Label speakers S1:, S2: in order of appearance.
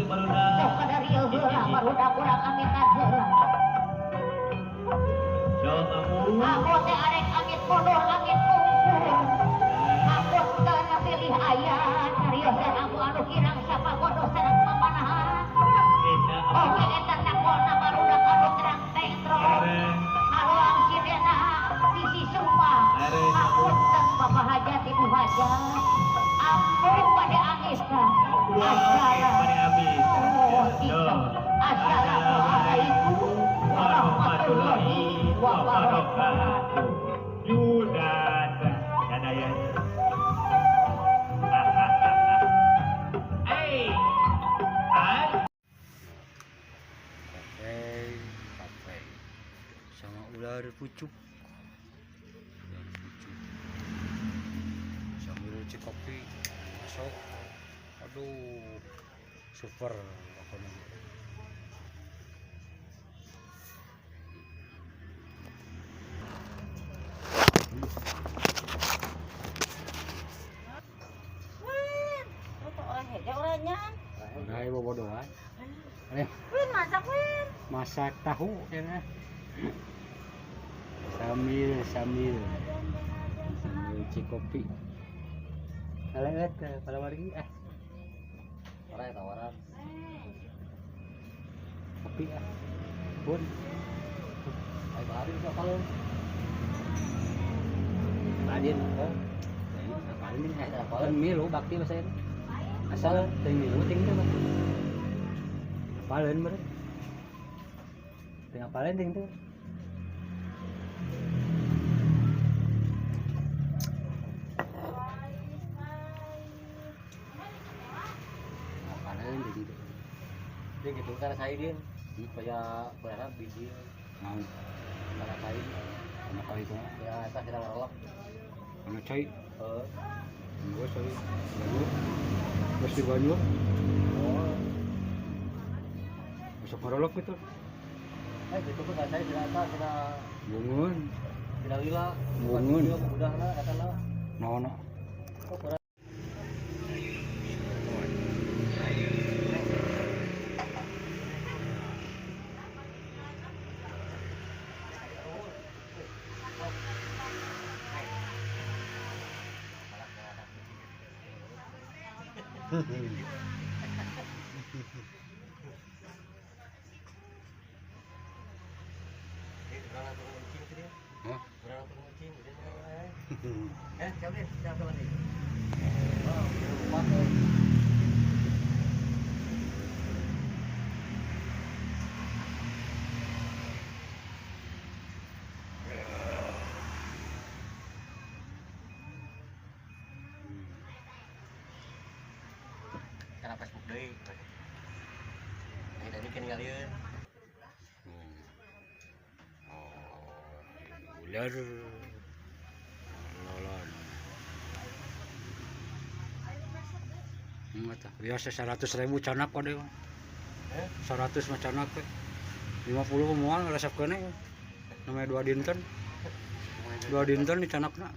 S1: Barudak.
S2: Sok kada rieu heula barudak urang amitan heula.
S1: Sok ambu.
S2: Ambu teh arek angin mundur angin mungkur. Hapunten pilih aya cariosan ambu anu kirang sapagodos sareng mamanahan.
S1: Eta
S2: Oke eta takona barudak anu terang tentro. Haluang sidena sisi suma. Hapunten Bapak Hajat Ibu Hajat. Ambu bade angista. Assalamualaikum warahmatullahi wabarakatuh.
S1: Judan sadaya. Hey,
S3: Kafe sama ular pucuk. Ular pucuk. Sambil kopi masuk. Aduh, super pokoknya. Hai bobodohan.
S4: Win masak Win.
S3: Masak tahu ya. Sambil sambil sambil cikopi. Kalau kalau lagi ah.
S5: Ora tawaran.
S3: Kopi ah. Pun.
S5: Ayo barin sok kalau.
S3: Badin. Oh. Badin eh milu bakti bahasa ini. Asal ting milu ting teh. Apaleun meureun. Ting apaleun ting teh. Apaleun ting teh.
S5: Dia gitu kan saya din. Kaya berharap biji.
S3: Mau.
S5: Karena saya.
S3: Karena kali itu.
S5: Ya, eta kita ngerolok.
S3: Karena coy.
S5: Heeh.
S3: Gua coy. Banyu. Terus di banyu.
S5: Oh.
S3: Masuk ngerolok gitu.
S5: Eh gitu tuh saya tidak eta tidak
S3: Bungun.
S5: Tidak lila.
S3: Bungun.
S5: Udah lah eta lah.
S3: Nono.
S5: Oh, kurang.
S3: Hah?
S5: Karena Facebook deui. Ini tadi kan ngalieun.
S3: Oh, ular. Lolon. Enggak biasa 100.000 canak kode. 100 mah canak we. 50 moal resep keneh. Namanya 2 dinten. 2 dinten dicanakna.